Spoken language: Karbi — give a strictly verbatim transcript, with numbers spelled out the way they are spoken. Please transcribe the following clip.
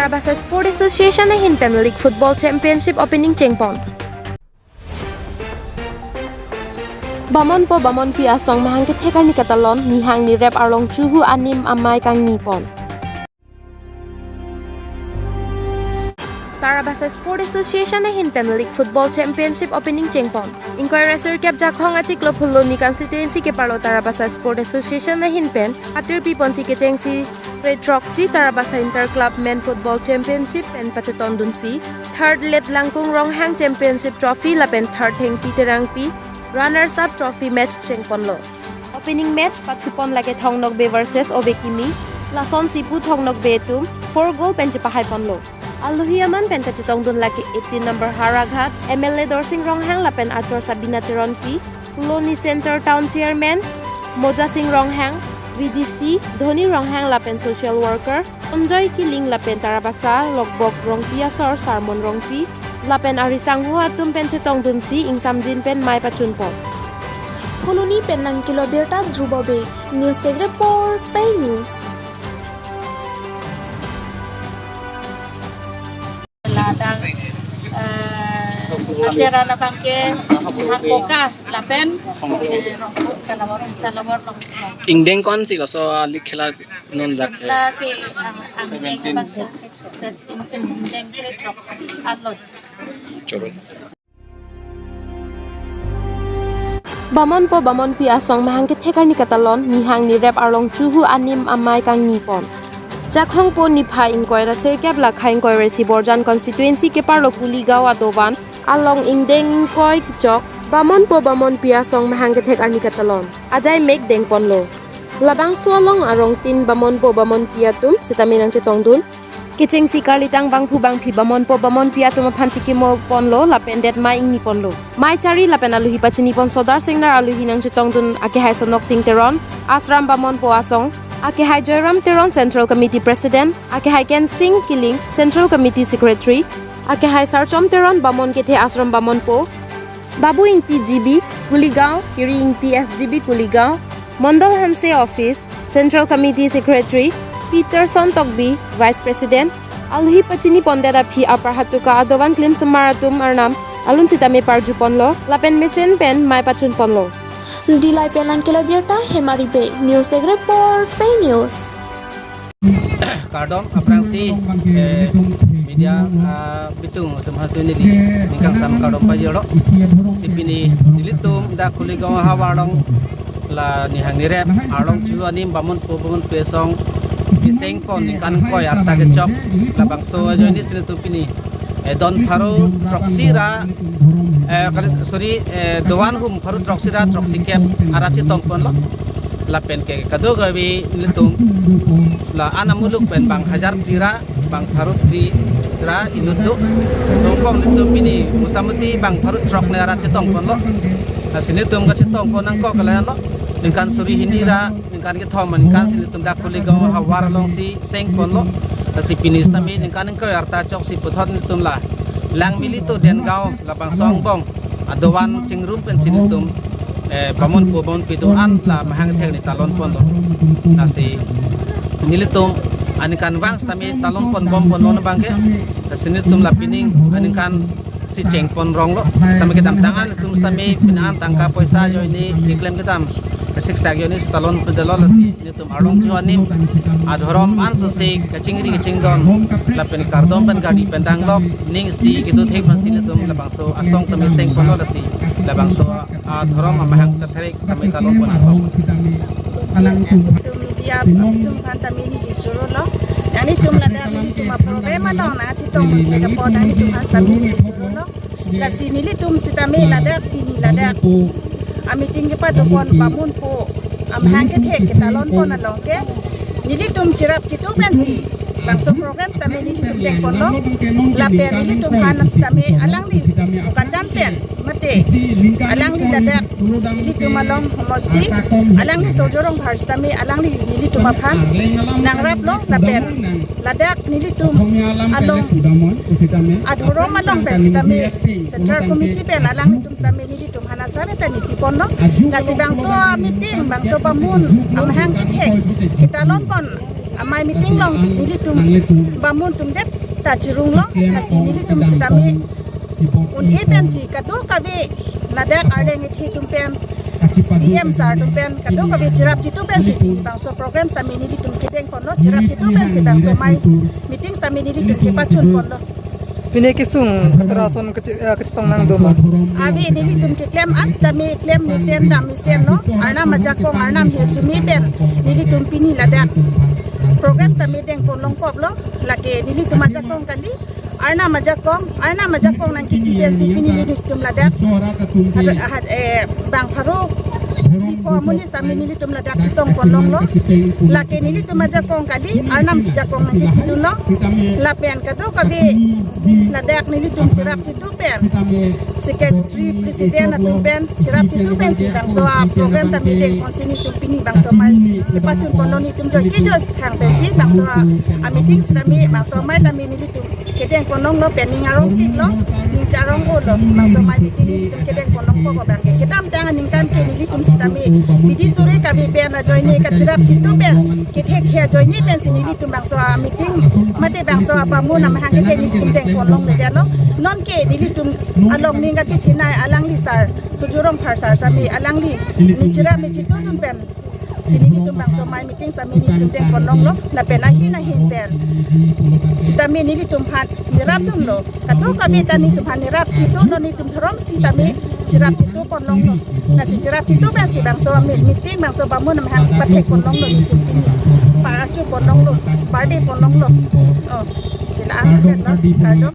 Tarabasa Sport Association ahin pen League Football Championship opening chengpon. Bamonpo Bamonpi asong mahang kethek arni katalon, nihang nirep arlong chuhu anim amei kangnipon. Tarabasa Sport Association ahin pen League Football Championship opening chengpon. Ingkoi ra sirkep Jakhong achiklo Phuloni constituency keparlo Tarabasa Sport Association ahin pen atir piponsi kechengsi Grade throksi Tarabasa Inter Club Men Football Championship pen pachetongdunsi, third Let Langkung Ronghang Championship Trophy lapen third Thengpi Terangpi Runners Up Trophy match chengponlo. Opening match pathupon lake Thong Nokbe versus Ove Kimi, lasonsi pu Thong Nokbe atum four goal pen chepahaiponlo. Alohi aman pen kachetongdun lake eighteen number Howraghat M L A Dorsing Ronghang lapen achor Sabina Teronpi, Phuloni Centre Town Chairman Moja Sing Ronghang, V D C Dhoni Ronghang lapen social worker Sanjoy Killing lapen Tarabasa Lokbok Rongpi asor Sarmon Rongpi lapen ari sangho atum pen chetongdunsi ingsamjin pen mei pachunpon. Phuloni pen nangkelo birta Dhruba Bey, News Desk Report, Pei News. Ladang, eh, acara labang ke hangkoka lapen, eh, rongkuk kalamor salomor rongkuk. Ingdeng ko-ansi laso ali khela non dak. Lake ang, angdeng bangsa set ingdeng kre throksi alon. Choro. Bamonpo Bamonpi asong mahang kethek arni katalon, nihang nirep arlong chuhu anim amei kangnipon. Jakhong po niphai ingkoi ra sirkep lakha ingkoi ra isi Borjan constituency keparlo Kuligaon adovan along ingdeng ingkoi kechok Bamonpo Bamonpi asong mahang kethek arni katalon ajai mek dengponlo. Labangso along arongtin Bamonpo Bamonpi atum sitame nangchetongdun. Kechengsi karlitang bangphu bangphi Bamonpo Bamonpi atum aphan chikimoponlo lapen det mei ingniponlo. Mei chari lapen alohi pachinipon sodar singnar alohi nangchetongdun akehai Sonok Sing Teron, Ashram Bamonpo asong, akehai Joyram Teron, Central Committee President, akehai Ken Sing Killing, Central Committee Secretary, akehai Sarchom Teron, Bamon kethe Ashram Bamonpo, Babu Ingti G B Kuligaon, Kiri Ingti S G B Kuligaon, Mondol Hanse Office, Central Committee Secretary, Peterson Tokbi, Vice President, alohi pachinipondet aphi apar hatuka adovan klimsomar atum arnam alun sitame parjuponlo, lapen mesen pen mei pachunponlo. Dillai pen nangkelo birta Hemari Bey, News Desk Report, Pei News. Kardom aphrangsi, eh, media, ah, bitung atum hatu neli ningkangsam kardom pajirlo. Si pini nelitum dak Kuligaon havar along la nihang nirep arlong chuhu anim Bamonpo Bamonpi asong kesengpon ningkan ingkoi arta kechok labangso ajoine si nelitum pini, eh, don pharo throksi ra, eh, kali, sorry, eh, dovan hum pharo throksi ra throksikep arat chetongponlo. Lapen ke kadokave nelitum la an amuluk pen bang hajar phli ra, bang pharo phli ra inut do. Tongpong nelitum pini motamuti bang pharo throk ne arat chetongponlo. Lasi nelitum kachetongpon nangkok kalian lo. Ningkan suri hini ra, ningkan kethom, ningkan si nelitum dak Kuligaon havar alongsi sengponlo. Lasi pini sitame ningkan ingkoi arta choksi puthot nelitum la Langmili to Dengaon labangso angbong adovan chingrum pensi nelitum, eh, Bamonpo Bamonpi atum an la mahang kethek arni talonponlo. Lasi nelitum aningkanvang sitame talonpon bomponlo abangke. Lasi nelitum la pining aningkan si chengpon ronglo. Tame kedamtang an nelitum sitame pini an tangka poisa ajoine keklem kedam kesiksak ajoine si talonpondetlo, lasi nelitum arlong chuhu anim adhorom ansosi kachingri kachingdon lapen kardom pen kari pen danglok ning si kedo thek aphansi nelitum labangso asong tame sengponlo, lasi labangso adhorom amahang kethek tame talonpon. Nelitum media atum aphan tame neli chorolo. Nanglitum ladak nelitum aprogram along nangchetong thek apot nanglitum aphan tame neli chorolo. Lasi nelitum sitame ladak pini ladak ameeting kepadopon Bamonpo amahang kethek ketalonpon along ke nelitum cherap chitu pensi bangso program sitame nelitum dengponlo. Lapen nelitum aphan sitame alangli Bokacham pen mate alangli ladak nelitum along homosti alangli Surjya Ronghar sitame alangli nelitum aphan nangraplo, lapen ladak nelitum along adhorom along pen sitame Central Committee pen alanglitum sitame nelitum aphan asar ta nepiponlo. Lasi bangso meeting, bangso Bamon amahang kethek ketalonpon Amei meeting along nelitum bamun atum det ta chirung lo, lasi nelitum sitame un-e pensi kadokave ladak arleng kethe atum pen, D M sir atum pen, kadokave cherap chitu pensi bangso program sitame nelitum kedeng ponlo, cherap chitu pensi bangso amei meeting sitame nelitum kepachun ponlo. Pini kesung ketra ason keci-, eh, kechetong nangdun ma? Ave, nelitum keklem an sitame klem mesen dam mesen lo. Arnam ajakong, arnam hirjume pen nelitum pini ladak program sitame deng pon longkoklo. Lake nelitum ajakong kali, arnam ajakong, arnam ajakong nangkepi pensi pini nelitum ladak. Ada, ada, eh, bang pharo iko amonit sitame nelitum ladak chetong pon longlo. Lake nelitum ajakong kali, arnam si ajakong nangkepidunlo. Lapen kadokave ladak nelitum cherap chitu pen, secretary, president atum pen, cherap chitu pensi bangso aprogram sitame deng ponsi nelitum pini bangso amei kepachun ponlo, nelitum joike joike thang pensi bangso ameeting sitame, bangso amei sitame nelitum kedeng pon longlo, pen ning arongpiklo, ning charong-olo, bangso amei meeting nelitum kedeng pon longkok abang ke. Kedamtang aningkan ke nelitum sitame bidi suri kave pen ajoine kacherap chitu pen, kethek he ajoine pensi nelitum bangso ameeting mate bangso abamun amahang kethe nelitum deng pon longledetlo. Nonke nelitum along ning kachethenei alangli sir, Surjya Rongphar sir sitame alangli ne cherap me chitudun pen si nelitum bangso amei meeting sitame nelitum deng pon longlo, lapen ahin ahin pen sitame nelitum aphan nerapdunlo. Kadokave ta nelitum aphan nerap chitudunlo, nelitum dhorom sitame cherap chitu pon longlo. Lasi cherap chitu pensi bangso amei meeting, bangso abamun amahang pathek pon longlo, nelitum pini pachun pon longlo, birthday pon longlo. Oh, sila an pen lo, kardom.